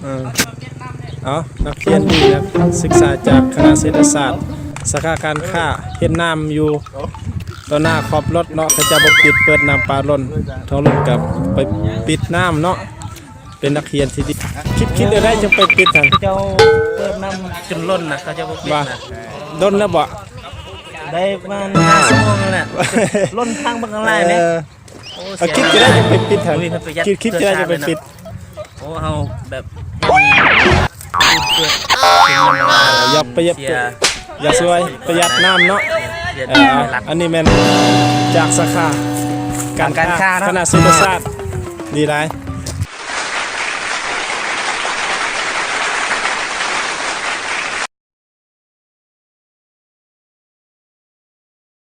ເອີ ເອົາ ນັກຮຽນດີ ນັກສຶກສາຈາກຄະນະເສດຖະສາດ ສາຂາການຄ້າ ເຮັດນ້ຳຢູ່ຕໍ່ໜ້າຂອບລົດເນາະ ເຂົາເຈົ້າບໍ່ປິດ ເປີດນ້ຳປາລົ້ນ ທ້ອງລົດກໍໄປປິດນ້ຳເນາະ. ເປັນນັກຮຽນທີ່ດີ ຄິດ ຄິດແນວໃດຈຶ່ງໄປປິດຫັ້ນ? ເຂົາເຈົ້າເປີດນ້ຳຈົນລົ້ນນະ ເຂົາເຈົ້າບໍ່ປິດນະ. ດົນແລ້ວບໍ່? ໄດ້ປະມານຫ້າຊົ່ວໂມງແລ້ວ ລົ້ນທາງບັກຫຼາຍເດ້. ເອີ ໂອ້ ເອົາ ເສຍ ຄິດຈັ່ງໃດຈັ່ງໄປປິດຫັ້ນ? ອຸ້ຍ ເພິ່ນປະຢັດ ຄິດ ຄິດຈັ່ງໃດຈັ່ງໄປປິດ? ໂອ້ ເຮົາແບບ ເອີ ຢ່າໄປ ຢ່າ ເສຍ ຢ່າຊ່ວຍປະຢັດນ້ຳເນາະ. ເອີ ອັນນີ້ແມ່ນຈາກສາຂາການ ການຄ້າເນາະ ຄະນະເສດຖະສາດ ດີຫຼາຍ.